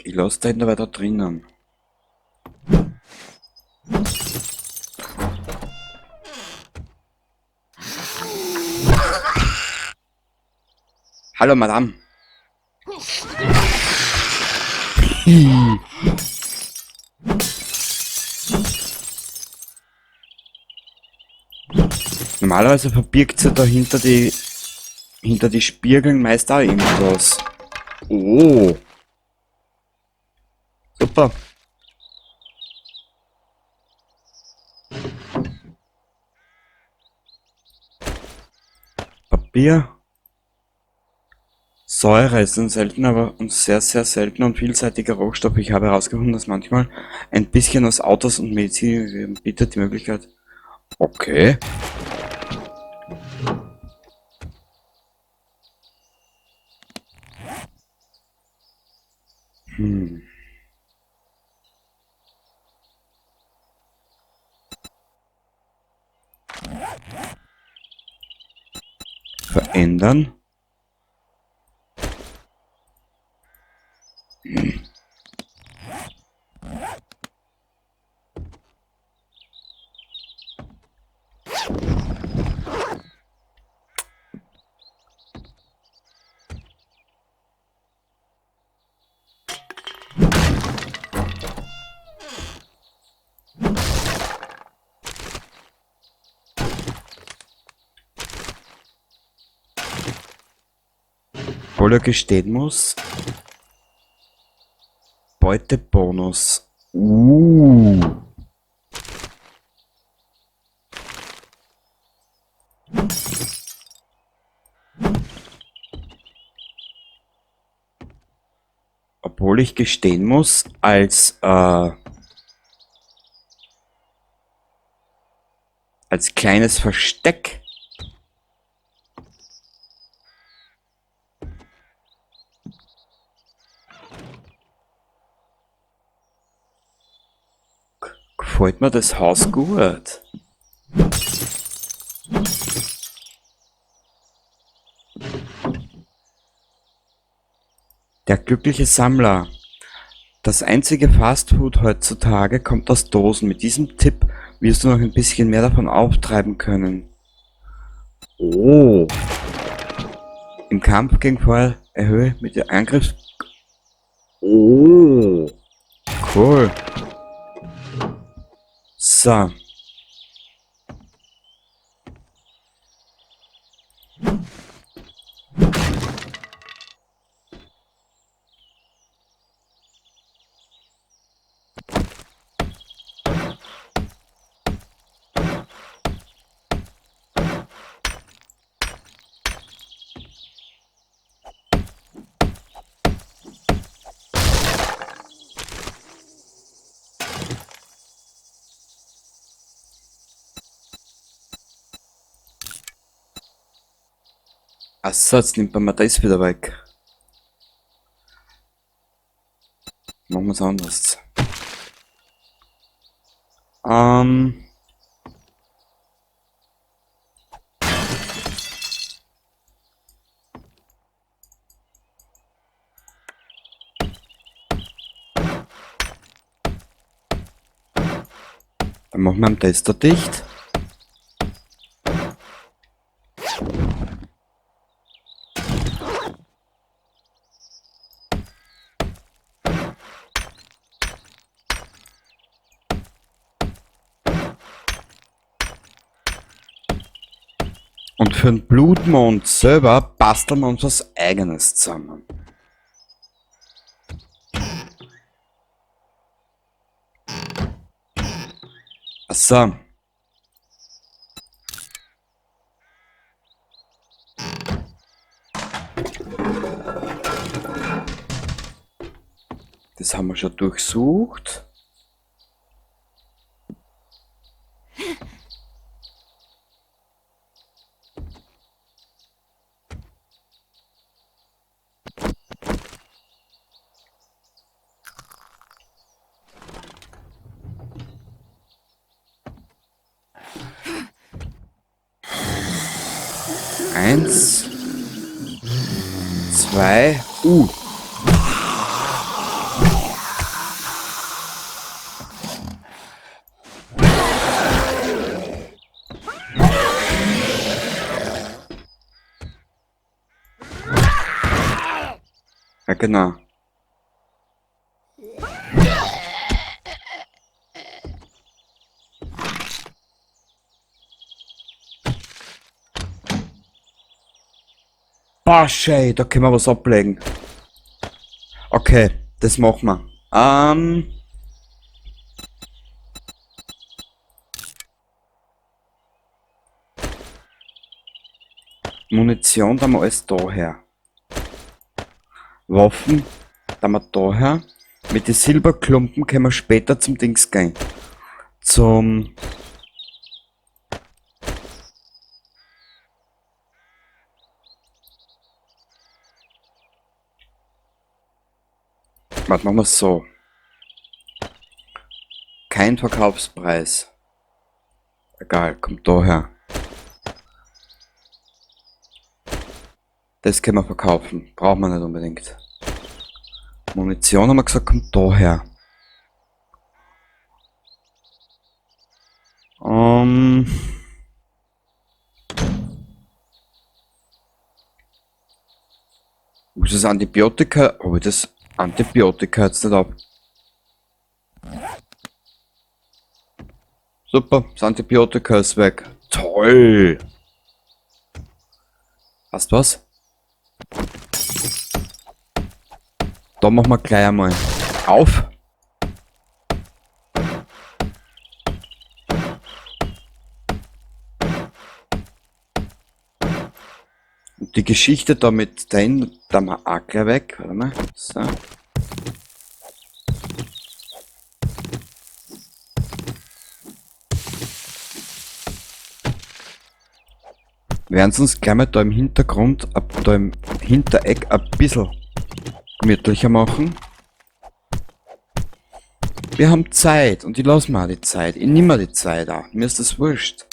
Ich lasse den da weiter drinnen. Hallo, Madame. Normalerweise verbirgt sie da hinter die Spiegeln meist auch irgendwas. Oh. Super. Papier. Säure ist ein seltener, aber und sehr, sehr seltener und vielseitiger Rohstoff. Ich habe herausgefunden, dass manchmal ein bisschen aus Autos und Medizin bietet die Möglichkeit. Okay. Verändern. Obwohl er gestehen muss. Beutebonus. Obwohl ich gestehen muss, als kleines Versteck gefällt mir das Haus gut. Der glückliche Sammler. Das einzige Fastfood heutzutage kommt aus Dosen. Mit diesem Tipp wirst du noch ein bisschen mehr davon auftreiben können. Oh. Im Kampf gegen Feuer erhöhe mit der Angriffs... Oh. Cool. So. Achso, jetzt nimmt man das wieder weg. Machen wir's anders. Dann machen wir am Tester dicht. Und für den Blutmond selber basteln wir uns was Eigenes zusammen. Achso. Das haben wir schon durchsucht. 1, 2, Ja, genau. Boah, da können wir was ablegen. Okay, das machen wir. Munition, da haben wir alles da her. Waffen, da haben wir da her. Mit den Silberklumpen können wir später zum Dings gehen. Zum... Warte, machen wir es so. Kein Verkaufspreis. Egal, kommt daher. Das können wir verkaufen. Braucht man nicht unbedingt. Munition haben wir gesagt, kommt daher. Wo ist das Antibiotika? Oh, das Antibiotika jetzt nicht ab. Super, das Antibiotika ist weg. Toll! Hast du was? Da machen wir gleich einmal auf. Und die Geschichte da mit den, da machen wir auch gleich weg. Warte mal. So. Wir werden es uns gleich mal da im Hintergrund, ab da im Hintereck ein bisschen gemütlicher machen. Wir haben Zeit und ich lass mir auch die Zeit. Ich nehme mir die Zeit auch. Mir ist das wurscht.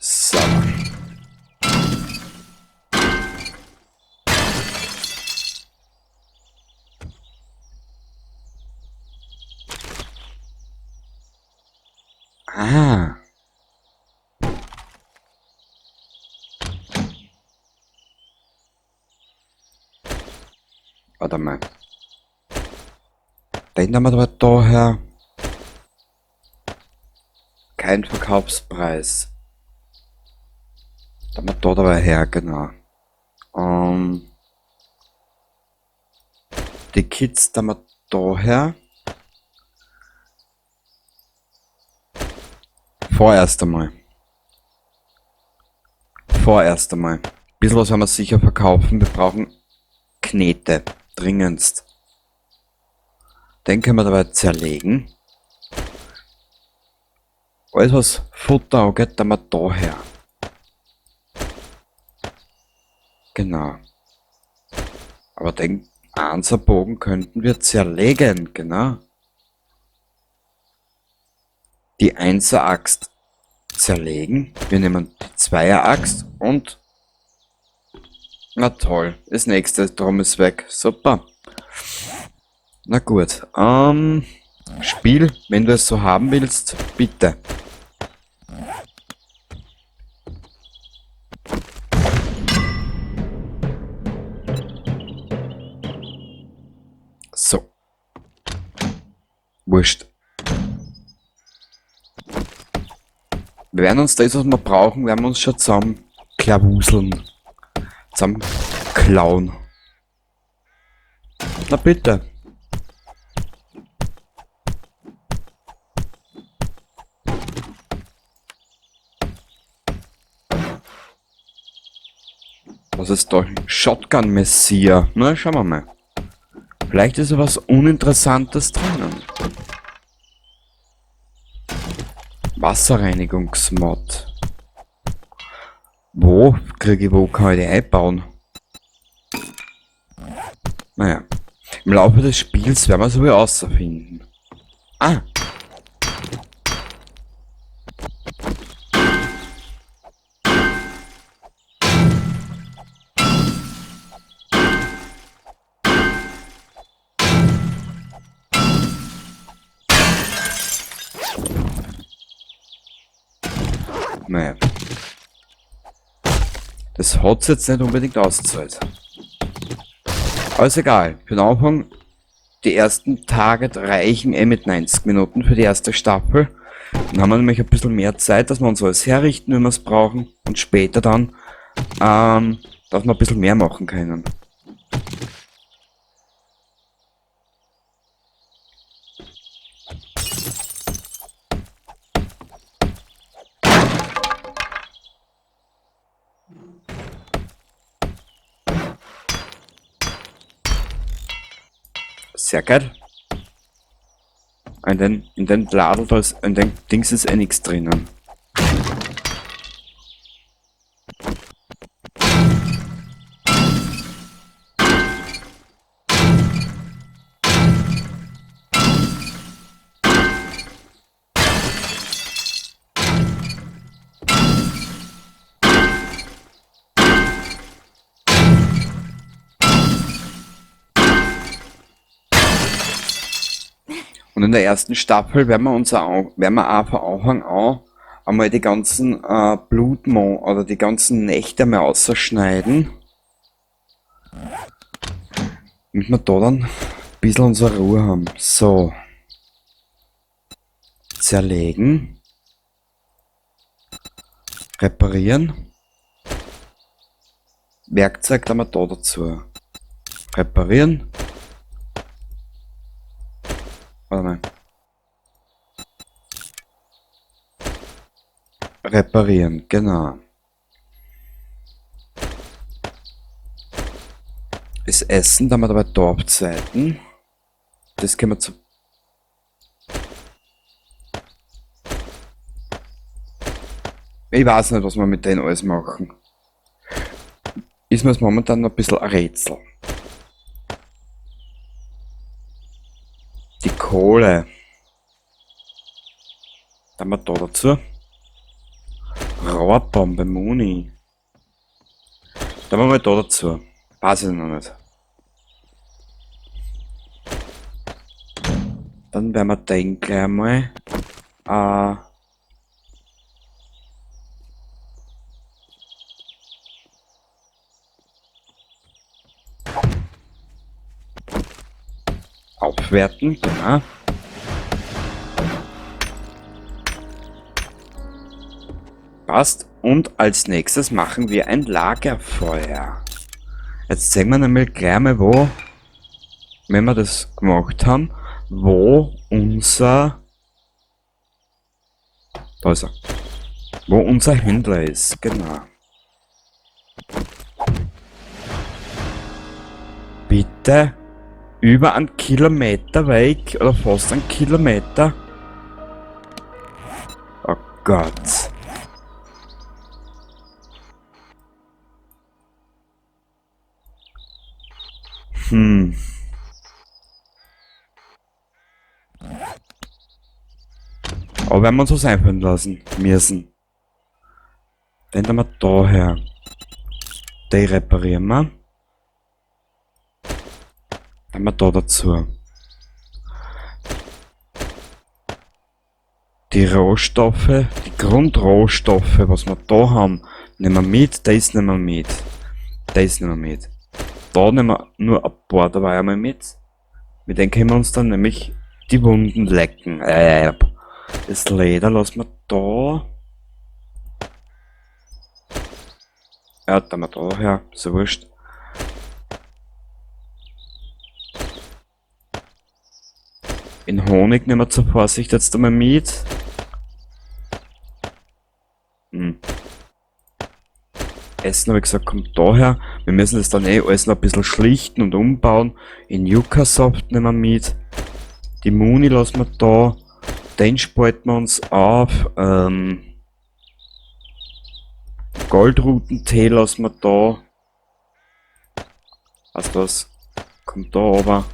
So. Ah. Warte mal. Den haben wir aber daher. Kein Verkaufspreis. Da haben wir da dabei her, genau. Die Kids da haben wir daher. Vorerst einmal. Vorerst einmal. Ein bisschen was werden wir sicher verkaufen. Wir brauchen Knete. Dringendst. Den können wir dabei zerlegen. Alles was Futter angeht, da haben wir daher. Genau. Aber den Einserbogen könnten wir zerlegen, genau. Die Einser-Axt zerlegen. Wir nehmen die Zweier-Axt und... Na toll, das nächste Drum ist weg. Super. Na gut. Spiel, wenn du es so haben willst, bitte. So. Wurscht. Wir werden uns das, was wir brauchen, werden wir uns schon zusammen klawuseln. Zusammen klauen. Na bitte. Was ist da? Shotgun Messiah. Na, schauen wir mal. Vielleicht ist ja was Uninteressantes drinnen. Wasserreinigungsmod. Wo kriege ich, wo kann ich die einbauen? Naja. Im Laufe des Spiels werden wir es wohl herausfinden. Ah! Naja. Das hat's jetzt nicht unbedingt ausgezahlt. Aber ist egal. Für den Anfang, die ersten Tage reichen eh mit 90 Minuten für die erste Staffel. Dann haben wir nämlich ein bisschen mehr Zeit, dass wir uns alles herrichten, wenn wir es brauchen. Und später dann, dass wir ein bisschen mehr machen können. Sehr geil. In den Ladel, da ist, in den Dings ist eh nix drinnen. Und in der ersten Staffel werden wir uns auch, werden wir auch von Anfang an einmal die ganzen Blutmond oder die ganzen Nächte mal ausschneiden. Damit wir da dann ein bisschen unsere Ruhe haben. So. Zerlegen. Reparieren. Werkzeug haben wir da dazu. Reparieren. Warte mal. Reparieren, genau. Das Essen, da haben wir dabei Dorfzeiten. Das können wir zu. Ich weiß nicht, was wir mit denen alles machen. Ist mir jetzt momentan noch ein bisschen ein Rätsel. Die Kohle. Dann haben wir da dazu. Rohrbombe, Muni. Dann haben wir mal da dazu. Weiß ich noch nicht. Dann werden wir den gleich mal. Aufwerten, genau. Passt. Und als nächstes machen wir ein Lagerfeuer. Jetzt sehen wir nämlich gleich mal, wo, wenn wir das gemacht haben, wo unser, da ist er, wo unser Händler ist, genau. Bitte über einen Kilometer weg oder fast einen Kilometer. Oh Gott. Aber werden wir uns was einfallen lassen müssen. Den haben wir da her. Den reparieren wir. Dann haben wir da dazu. Die Rohstoffe, die Grundrohstoffe, was wir da haben, nehmen wir mit, das nehmen wir mit. Das nehmen wir mit. Da nehmen wir nur ein paar dabei einmal mit. Mit denen können wir uns dann nämlich die Wunden lecken. Das Leder lassen wir da. Ja, da haben wir da her, ist ja wurscht. In Honig nehmen wir zur Vorsicht jetzt einmal mit. Essen, habe ich gesagt, kommt daher. Wir müssen das dann eh alles noch ein bisschen schlichten und umbauen. In Yucca-Saft nehmen wir mit. Die Muni lassen wir da. Den spalten wir uns auf. Goldrutentee lassen wir da. Was das? Kommt da aber.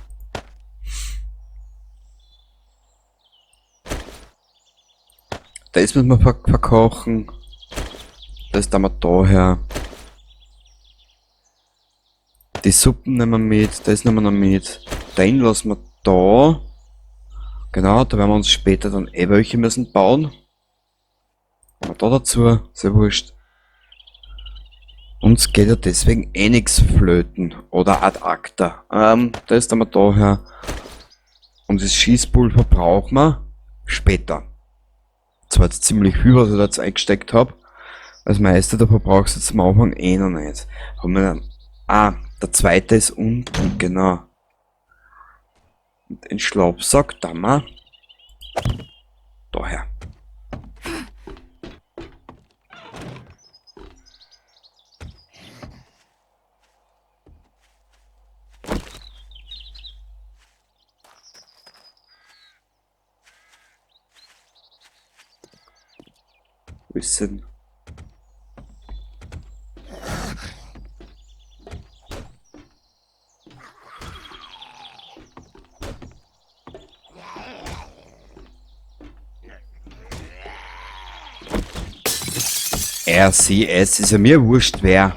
Das müssen wir verkochen. Das da wir da her. Die Suppen nehmen wir mit, das nehmen wir noch mit. Den lassen wir da. Genau, da werden wir uns später dann eh welche müssen bauen. Haben wir da dazu, sehr wurscht. Uns geht ja deswegen eh nix flöten. Oder ad acta. Das haben wir da her. Und das Schießpulver brauchen wir später. Das war jetzt ziemlich viel, was ich da jetzt eingesteckt hab. Das meiste davon brauchst du jetzt am Anfang eh noch nicht. Haben wir dann, ah, der zweite ist unten, genau. Und den Schlafsack, da mal. Daher. Bisschen. R, C, S ist ja mir wurscht, wer.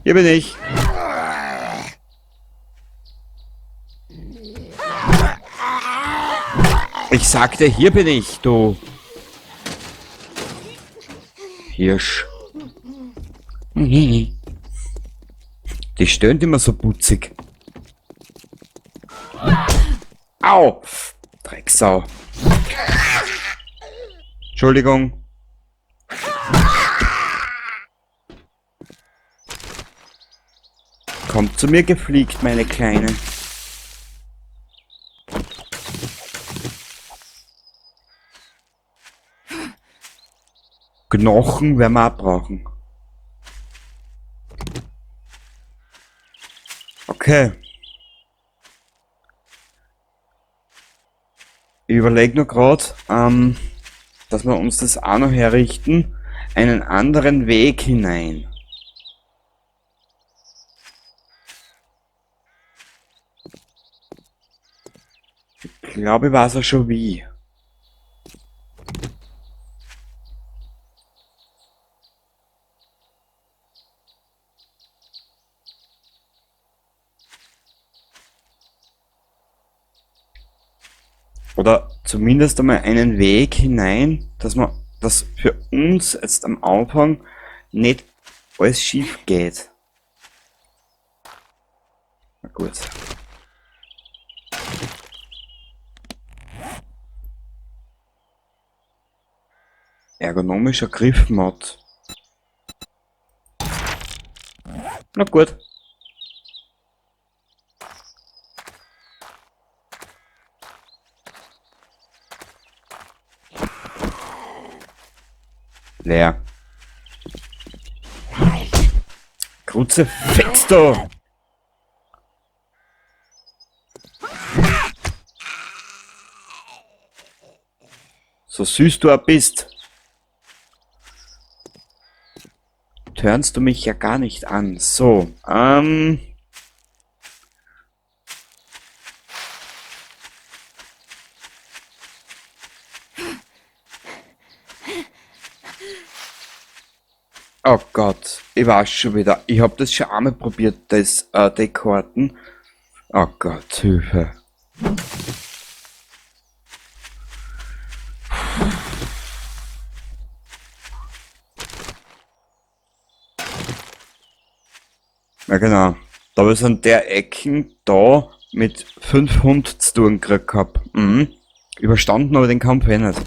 Hier bin ich. Ich sagte, hier bin ich, du Hirsch. Die stöhnt immer so putzig. Au! Drecksau. Entschuldigung. Kommt zu mir gefliegt, meine Kleine. Knochen werden wir auch brauchen. Okay. Ich überleg nur grad, dass wir uns das auch noch herrichten. Einen anderen Weg hinein. Ich glaube, ich weiß auch schon wie. Oder zumindest einmal einen Weg hinein, dass man, dass für uns jetzt am Anfang nicht alles schief geht. Na gut. Ergonomischer Griffmod. Na gut. Leer. Kruzifix, du! So süß du auch bist. Turnst du mich ja gar nicht an. So. Oh Gott, ich weiß schon wieder. Ich hab das schon einmal probiert, das die Karten. Oh Gott, Hilfe. Ja genau. Da hab ich an der Ecken da mit 5 Hund zu tun gekriegt gehabt. Überstanden aber den Kampf eh nicht.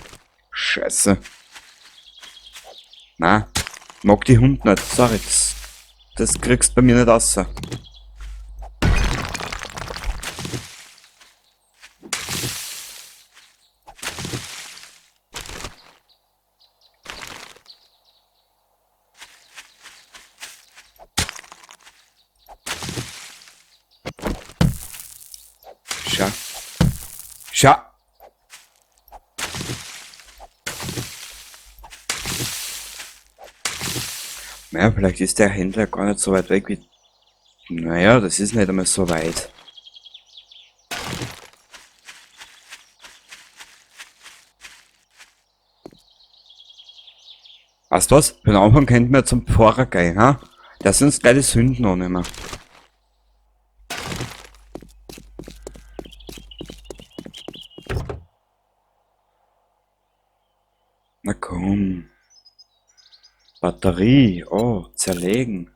Scheiße. Na, mag die Hund nicht. Sorry, das kriegst du bei mir nicht raus. Schau. Naja, vielleicht ist der Händler gar nicht so weit weg wie... Naja, das ist nicht einmal so weit. Weißt du was? Für den Anfang könnten wir zum Pfarrer gehen, ha? Das sind uns gleich die Sünden noch nicht mehr. Na komm. Batterie. Oh, zerlegen.